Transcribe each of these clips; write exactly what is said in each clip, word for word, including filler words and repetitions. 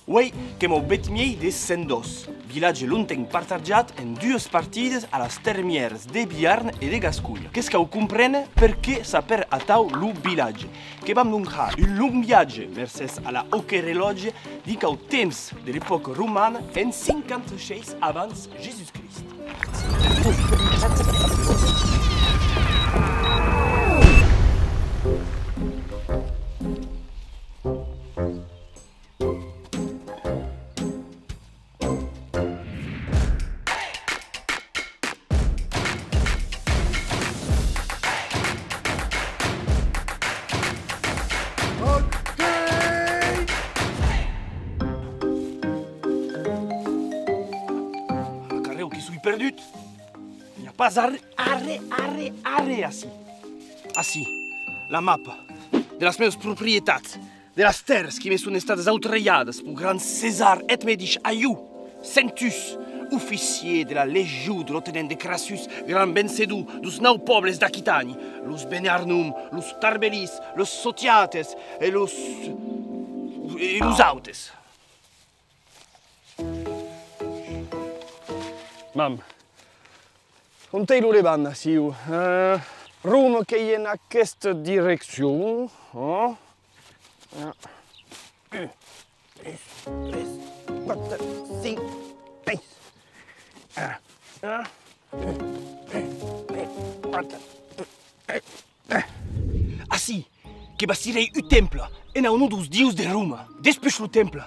Uei qu'èm au bèth miei de Sent Dòs, vilatge longtemps partatjat en duas partidas a las termièras de Biarn e de Gasconha. Que's cau compréner perqué s'apèra atau lo vilatge. Que vam donc har un long viatge mercés a la Hoquerelògia dinc au temps de l'epòca romana en cinquanta-sheis abans Jèsus Crist. Carrèu, que soi perdut! I a pas arre, arre, arre, arre ací. Ací, la mapa de las meas proprietats, de las tèrras qui me son estadas autrelhadas peu grand Cesar, eth medish, a jo, Sentus, oficièr de la Legion de l'Otenent de Crassus, grand vencedor deus nau pòbles d'Aquitània, los Benarnum, los Tarbelís, los Sotiates e los, e los autes. Mam, ont ei lo Levant aciu? Eh, Roma qu'ei en aquesta direccion, eh? Eh, un, dus, tres, quate, cinc, sheis. Eh, eh, un, dus, tres, quate. Ací, que bastirèi un temple en aunor deus dieus de Roma. Despuish lo temple,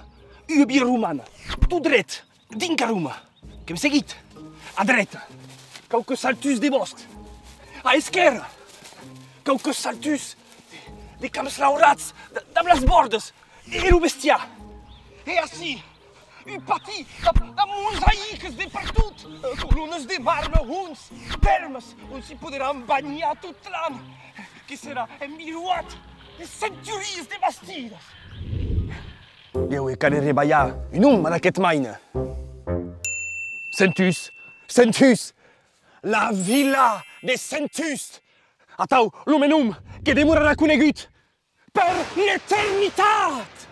ua via romana, tot dret, dinc a Roma. Que'm seguitz? A dreta, quauques saltus de bòsc. A esquèrra, quauques saltus de, de camps laurats d-, dab las bòrdas e lo bestiar. E ací, un pati dab, dab mosaics de pertot, eh, colonas de marbre, honts, tèrmas, on s'i poderàn banhar tot l'an, que serà enviroat de centurias de bastidas. Ieu e caleré balhar un nom ad aqueth maine. Sentus, Sentus, la vila de Sentus. Atau, lo men nom que demorarà conegut per l'eternitat!